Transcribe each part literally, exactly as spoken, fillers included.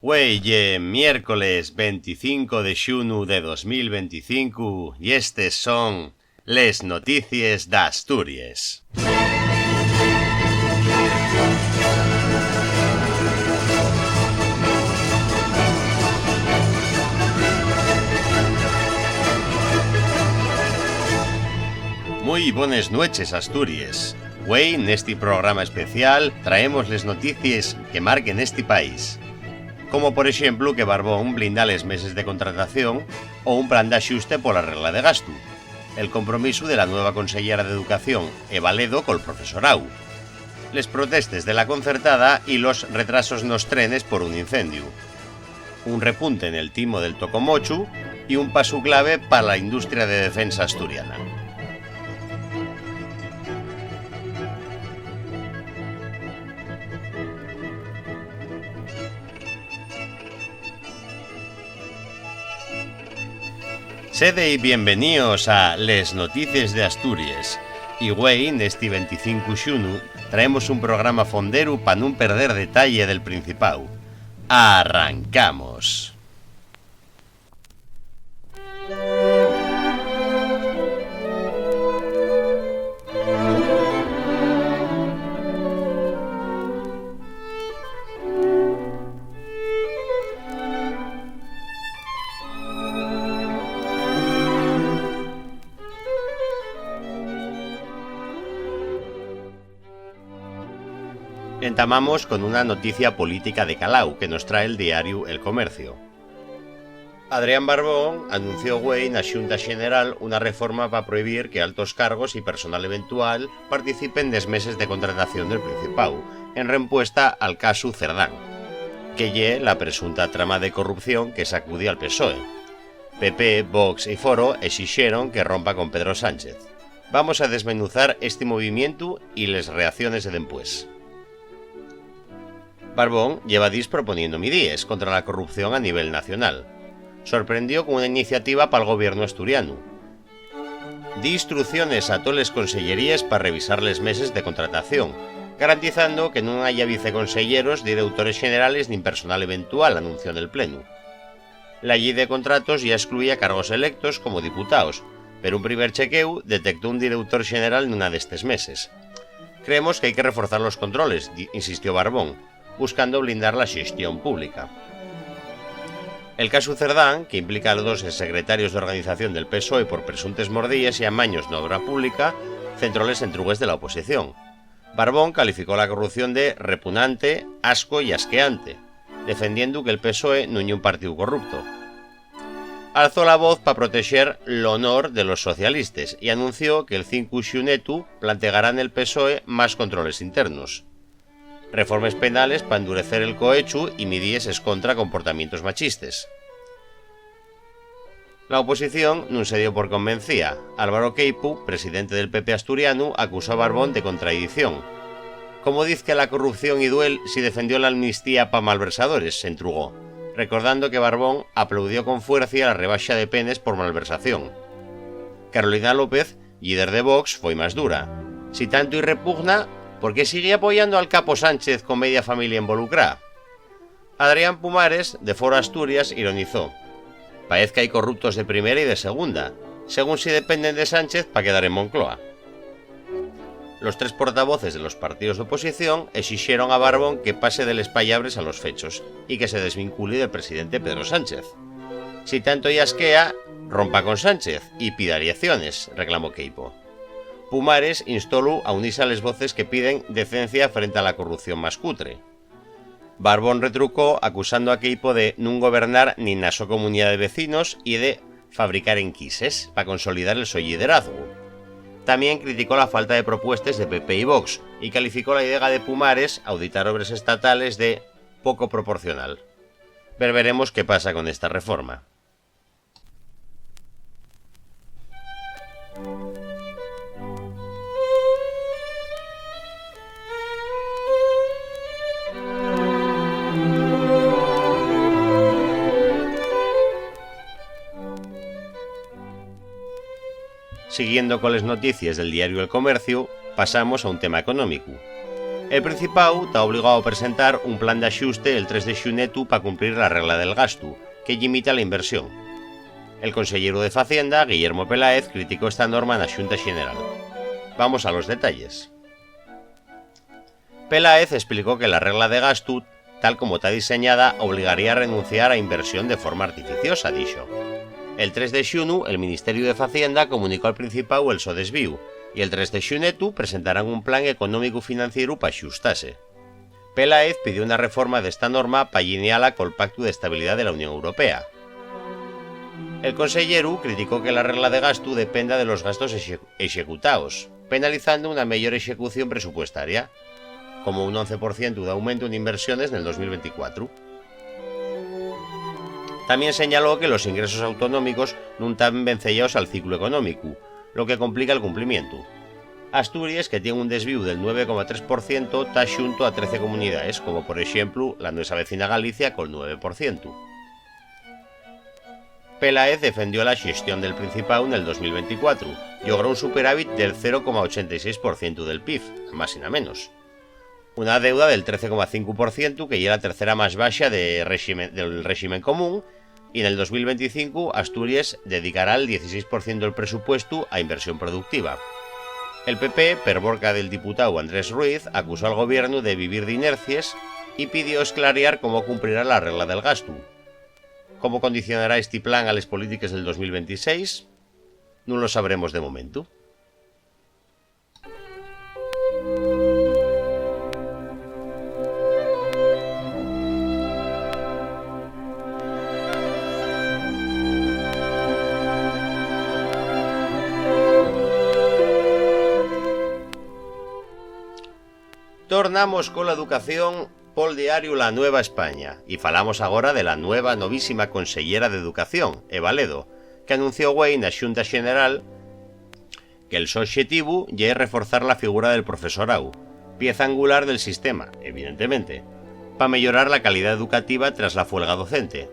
Güei ye miércoles venticinco de xunu de dos mil venticinco y estes son les noticies d'Asturies. Mui bones nueches, Asturies. Güei, nesti programa especial, traemos les noticies que marquen esti país. Como, por exemplu, que Barbón blinda les meses de contratación o un plan d'axuste pola regla de gastu, el compromisu de la nueva conseyera d'Educación, Eva Ledo, col profesoráu, les protestes de la concertada y los retrasos nos trenes por un incendiu, un repunte nel timo del tocomochu y un pasu clave pa la industria de defensa asturiana. Sede y bienveníos a Les Noticies d'Asturies. Y güei, nesti venticinco xunu, traemos un programa fonderu pa nun perder detalle del Principáu. ¡Arrancamos! Entamamos con una noticia política de caláu que nos trae el diariu El Comercio. Adrián Barbón anunció güei na Xunta Xeneral una reforma pa prohibir que altos cargos y personal eventual participen nes meses de contratación del Principáu, en rempuesta al casu Cerdán, que ye la presunta trama de corrupción que sacudi al PSOE. PP, Vox y Foro esixeron que rompa con Pedro Sánchez. Vamos a desmenuzar esti movimientu y les reacciones de dempués. Barbón lleva díes proponiendo midíes contra la corrupción a nivel nacional. Sorprendió con una iniciativa pal gobiernu asturianu. Di instrucciones a toles conselleríes pa revisar les meses de contratación, garantizando que nun haya viceconselleros, directores xenerales nin personal eventual, anunció nel plenu. La Llei de Contratos ya excluía cargos electos como diputaos, pero un primer chequeu detectó un director xeneral nuna d'estes meses. "Creemos qu'hai que reforzar los controles", di-, insistió Barbón, buscando blindar la xestión pública. El casu Cerdán, que implica a los dos secretarios d'organización del PSOE por presuntes mordíes y amaños na obra pública, centró les entrugues de la oposición. Barbón calificó la corrupción de repunante, asco y asqueante, defendiendo que el PSOE nun ye un partíu corrupto. Alzó la voz pa protexer l'honor de los socialistes y anunció que el cinco xunetu plantegará nel PSOE más controles internos, reformes penales pa endurecer el cohechu y midíes escontra comportamientos machistes. La oposición nun se dio por convencía. Álvaro Queipo, presidente del PP asturianu, acusó a Barbón de contradición. "¿Cómo diz que la corrupción y duel si defendió la amnistía pa malversadores?", s'entrugó, recordando que Barbón aplaudió con fuercia la rebaxa de penes por malversación. Carolina López, líder de Vox, foi más dura. "Si tanto-y repugna, ¿por qué sigue apoyando al capo Sánchez con media familia involucrá?". Adrián Pumares, de Foro Asturias, ironizó: "Paez qu'hai corruptos de primera y de segunda, según si dependen de Sánchez pa quedar en Moncloa". Los tres portavoces de los partíos d'oposición esixeron a Barbón que pase de les pallabres a los fechos y que se desvinculi del presidente Pedro Sánchez. "Si tanto-y asquea, rompa con Sánchez y pida eleiciones", reclamó Queipo. Pumares instólu a unise a les voces que piden decencia frente a la corrupción más cutre. Barbón retrucó acusando a Queipo de nun gobernar nin na so comunidá de vecinos y de fabricar enquises pa consolidar el so lliderazgu. Tamién criticó la falta de propuestes de PP y Vox y calificó la idea de Pumares auditar obres estatales de poco proporcional. Ver, veremos qué pasa con esta reforma. Siguiendo coles noticies del diariu El Comerciu, pasamos a un tema económicu. El Principáu ta obligao a presentar un plan d'axuste el tres de xunetu pa cumplir la regla del gastu, que llimita la inversión. El conselleru de Facienda, Guillermo Peláez, criticó esta norma na Xunta Xeneral. Vamos a los detalles. Peláez esplicó que la regla de gastu, tal como ta diseñada, obligaría a renunciar a inversión de forma artificiosa, dixo. El tres de xunu, el Ministeriu de Facienda comunicó al Principáu el so desvíu, y el tres de xunetu presentarán un plan económicu financieru pa xustase. Peláez pidió una reforma d'esta norma pa lliniala col Pactu d'Estabilidá de la Unión Europea. El conselleru criticó que la regla de gastu dependa de los gastos exe-, executaos, penalizando una meyor execución presupuestaria, como un once por cientu d'aumentu n'inversiones nel dos mil venticuatro. Tamién señaló que los ingresos autonómicos nun taben venceyaos al ciclu económicu, lo que complica el cumplimientu. Asturies, que tien un desvíu del nueve coma tres por cientu, ta xunto a trece comunidaes, como por exemplu la nuesa vecina Galicia col nueve por cientu. Peláez defendió la xestión del Principáu nel dos mil venticuatro, llogró un superávit del cero coma ochenta y seis por cientu del pib, na más y na menos. Una deuda del trece coma cinco por cientu, que ye la tercera más baxa de réxime-, del réxime común, y nel dos mil venticinco Asturies dedicará el dieciséis por cientu del presupuestu a inversión productiva. El P P, per borca del diputáu Andrés Ruiz, acusó al gobiernu de vivir d'inercies y pidió esclariar cómo cumprirá la regla del gastu. ¿Cómo condicionará esti plan a les polítiques del dos mil ventiséis? Nun lo sabremos de momentu. Tornamos cola educación pol diariu La Nueva España y falamos agora de la nueva, novísima conseyera d'Educación, Eva Ledo, que anunció güei na Xunta Xeneral que'l so oxetivu ye reforzar la figura del profesoráu, pieza angular del sistema, evidentemente, pa meyorar la calidá educativa tras la fuelga docente.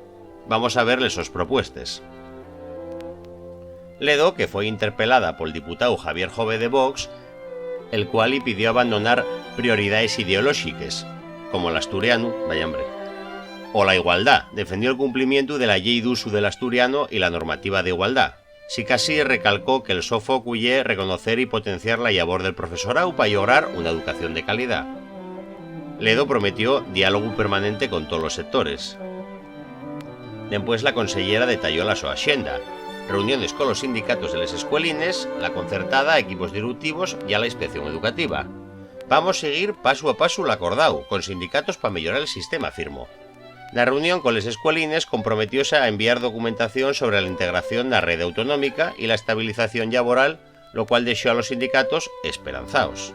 Vamos a ver les sos propuestes. Ledo, que foi interpelada pol diputáu Javier Jové de Vox, el cual-y pidió abandonar prioridaes ideolóxiques, como l'asturianu, vaya hombre, o la igualdá, defendió el cumplimientu de la Llei d'Usu del Asturiano y la normativa d'igualdá. Sicasí, recalcó que'l so focu ye reconocer y potenciar la llabor del profesoráu pa llograr una educación de calidá. Ledo prometió diálogu permanente con tolos sectores. Dempués, la conseyera detalló la so axenda: reuniones colos sindicatos de les escuelines, la concertada, equipos direutivos ya la inspección educativa. Vamos siguir pasu a pasu l'acordao con sindicatos pa meyorar el sistema, afirmó. Na reunión coles escuelines comprometióse a enviar documentación sobre la integración na rede autonómica y la estabilización llaboral, lo cual dexó a los sindicatos esperanzaos.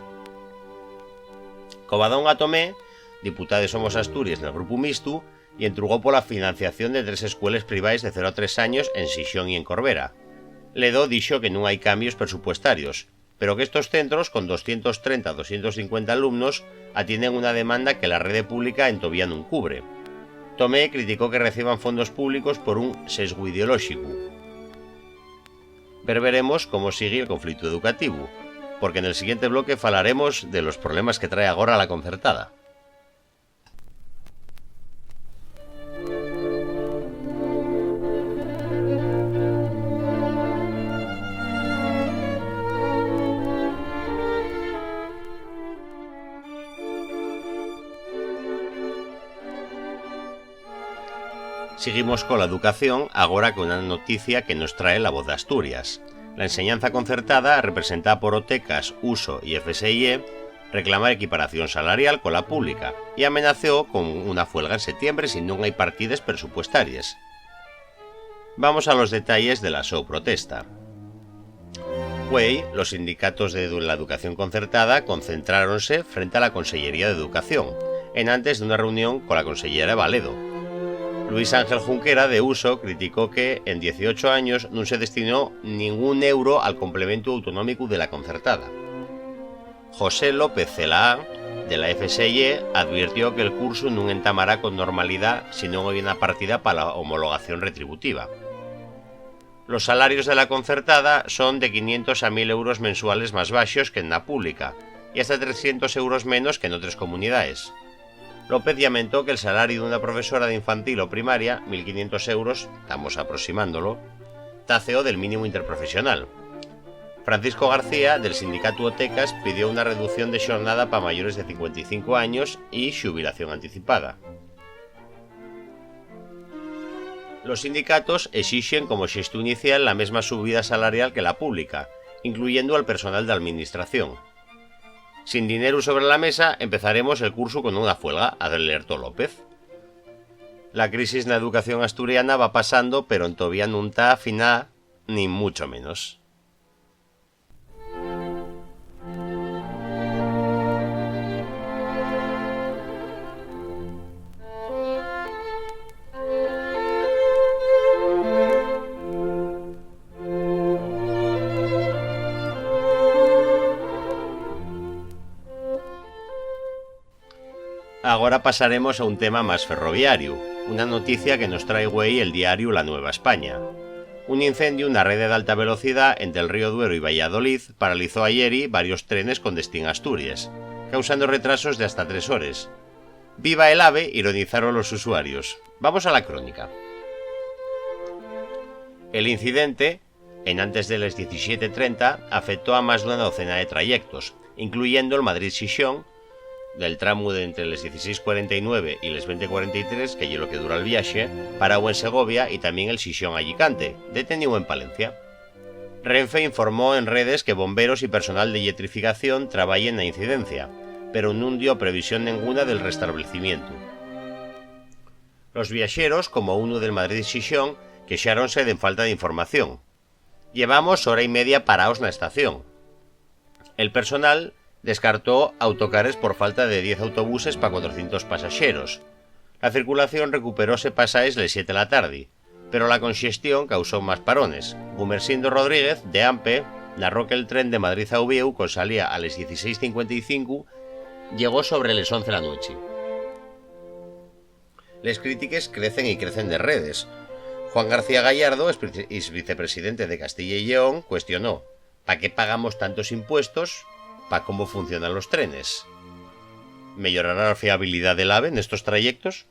Covadonga Tomé, diputada de Somos Asturies nel Grupu Mixtu, y entrugó pola financiación de tres escueles privaes de cero a tres años en Xixón y en Corbera. Ledo dixo que nun hai cambios presupuestarios, pero qu'estos centros, con doscientos trenta a doscientos cincuenta alumnos, atienden una demanda que la rede pública entovía nun cubre. Tomé criticó que reciban fondos públicos por un sesgu ideolóxicu. Ververemos cómo sigui el conflictu educativu, porque nel siguiente bloque falaremos de los problemes que trae agora la concertada. Siguimos cola educación, agora con una noticia que nos trae La Voz d'Asturias. La enseñanza concertada, representada por Otecas, Uso y F S I E, reclama equiparación salarial cola pública y amenazó con una fuelga en setiembre si nun hai partides presupuestaries. Vamos a los detalles de la so protesta. Güei, los sindicatos de edu-, la educación concertada concentráronse frente a la Consellería d'Educación, enantes d'una reunión cola consellera Eva Ledo. Luis Ángel Junquera, de Uso, criticó que en dieciocho años nun se destinó ningún euro al complementu autonómicu de la concertada. José López Celaá, de la F S I E, advirtió que'l cursu nun entamará con normalidá si nun hai una partida pa la homologación retributiva. Los salarios de la concertada son de quinientos a mil euros mensuales más baxos que na pública, y hasta trescientos euros menos que n'otres comunidaes. López llamentó que'l salariu d'una profesora d'infantil o primaria, mil quinientos euros, tamos aproximándolo, ta ceo del mínimu interprofesional. Francisco García, del sindicatu Otecas, pidió una reducción de xornada pa mayores de cincuenta y cinco años y xubilación anticipada. Los sindicatos esixen como xestu inicial la mesma subida salarial que la pública, incluyendo al personal d'alministración. Sin dineru sobre la mesa, empezaremos el cursu con una fuelga, alertó López. La crisis na educación asturiana va pasando, pero entovía nun ta afiná, ni mucho menos. Agora pasaremos a un tema más ferroviariu, una noticia que nos trae güei el diariu La Nueva España. Un incendiu na rede d'alta velocidá ente'l Río Duero y Valladolid paralizó ayeri varios trenes con destín a Asturies, causando retrasos de hasta tres hores. "Viva el AVE", ironizaron los usuarios. Vamos a la crónica. El incidente, enantes de les diecisiete trenta, afectó a más d'una docena de trayectos, incluyendo el Madrid-Xixón, del tramu de entre les dieciséis cuarenta y nueve y les veinte cuarenta y tres, que ye lo que dura'l viaxe, paráu en Segovia, y tamién el Xixón-Allicante, deteníu en Palencia. Renfe informó en redes que bomberos y personal de lletrificación trabayen na incidencia, pero nun dio previsión nenguna del restablecimientu. Los viaxeros, como unu del Madrid-Xixón, quexáronse d'en falta d'información. "Llevamos hora y media paraos na estación". El personal descartó autocares por falta de diez autobuses pa cuatrocientos pasaxeros. La circulación recuperóse pasaes les siete la tardi, pero la conxestión causó más parones. Gumersindo Rodríguez, de AMPE, narró que'l tren de Madrid a Uviéu, con salía a les dieciséis cincuenta y cinco, llegó sobre les once la nueche. Les crítiques crecen y crecen des redes. Juan García Gallardo, ex-vicepresidente de Castilla y Lleón, cuestionó: "¿Pa qué pagamos tantos impuestos pa cómo funcionan los trenes? ¿Meyorará la fiabilidá del AVE nestos trayectos?".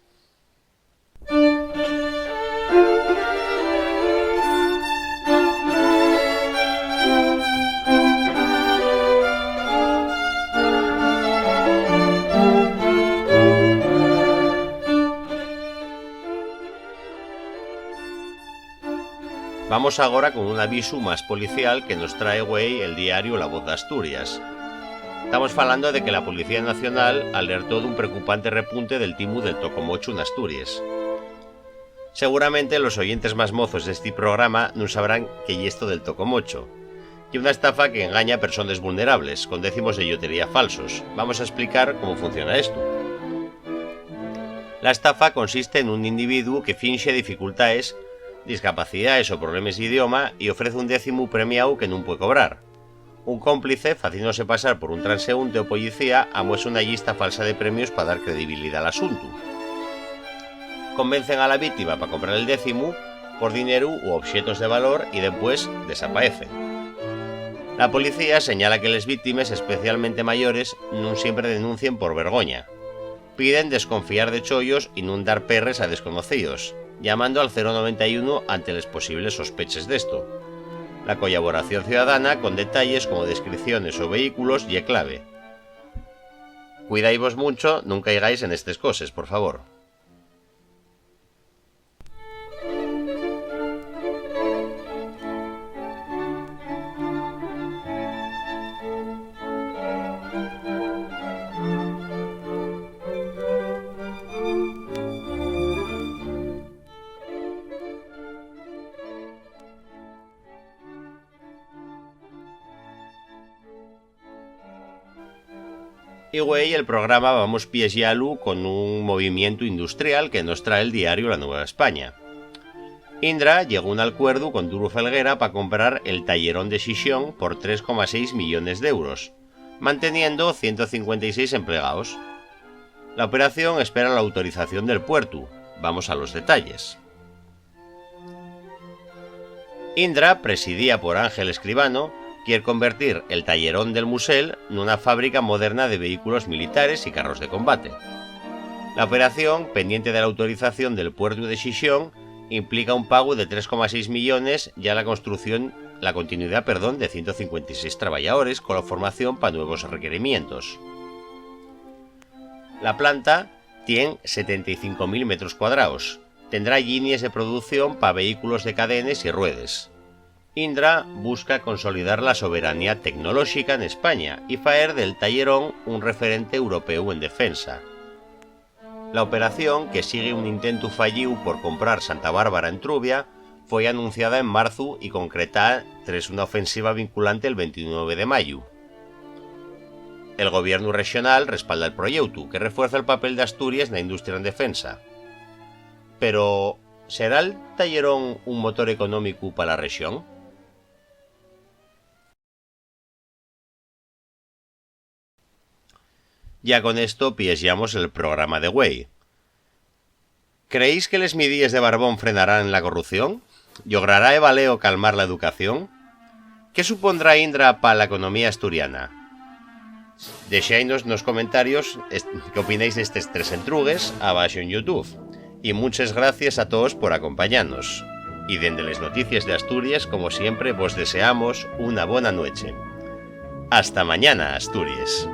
Vamos agora con un avisu más policial que nos trae güei el diariu La Voz d'Asturias. Tamos falando de que la Policía Nacional alertó d'un preocupante repunte del timu del tocomochu n'Asturies. Seguramente los oyentes más mozos d'esti programa nun sabrán qué ye esto del tocomocho. Ye una estafa que engaña a persones vulnerables con décimos de llotería falsos. Vamos a esplicar cómo funciona esto. La estafa consiste nun individuo que finxe dificultaes, discapacidaes o problemes d'idioma y ofrez un décimu premiáu que nun pue cobrar. Un cómplice, faciéndose pasar por un transeúnte o policía, amuesa una llista falsa de premios pa dar credibilidá al asuntu. Convencen a la víctima pa comprar el décimu por dineru u oxetos de valor y dempués desapaecen. La policía señala que les víctimes, especialmente mayores, nun siempre denuncien por vergoña. Piden desconfiar de chollos y nun dar perres a desconocíos, llamando al cero noventa y uno ante les posibles sospeches d'esto. La collaboración ciudadana con detalles como descripciones o vehículos ye clave. Cuidáivos muncho, nun caigáis en estes coses, por favor. Y güei el programa vamos piexalu con un movimientu industrial que nos trae el diariu La Nueva España. Indra llegó a un alcuerdu con Duro Felguera pa comprar el tayerón de Xixón por tres coma seis millones d'euros, manteniendo ciento cincuenta y seis emplegaos. La operación espera la autorización del puertu. Vamos a los detalles. Indra, presidía por Ángel Escribano, quier convertir el tayerón del Musel nuna fábrica moderna de vehículos militares y carros de combate. La operación, pendiente de la autorización del puertu de Xixón, implica un pagu de tres coma seis millones ya la construcción, la continuidá, perdón, de ciento cincuenta y seis trabayadores cola formación pa nuevos requerimientos. La planta tien setenta y cinco mil metros cuadraos. Tendrá llinies de producción pa vehículos de cadenes y ruedes. Indra busca consolidar la soberanía tecnolóxica n'España y faer del tayerón un referente européu en defensa. La operación, que sigue un intentu fallíu por comprar Santa Bárbara en Trubia, foi anunciada en marzu y concretá tres una ofensiva vinculante el veintinueve de mayu. El gobiernu rexonal respalda'l proyeutu, que refuerza el papel d'Asturies na industria en defensa. Pero, sera'l tayerón un motor económicu pa la rexón? Ya con esto piexllamos el programa de güei. ¿Creéis que les midíes de Barbón frenarán la corrupción? ¿Llogrará Evaleo calmar la educación? ¿Qué supondrá Indra pa la economía asturiana? Dexáinos nos comentarios est-, qué opináis d'estes tres entrugues abaxo en YouTube. Y munches gracies a toos por acompañanos. Y dende les noticies de Asturies, como siempre, vos deseamos una bona nueche. Hasta mañana, Asturies.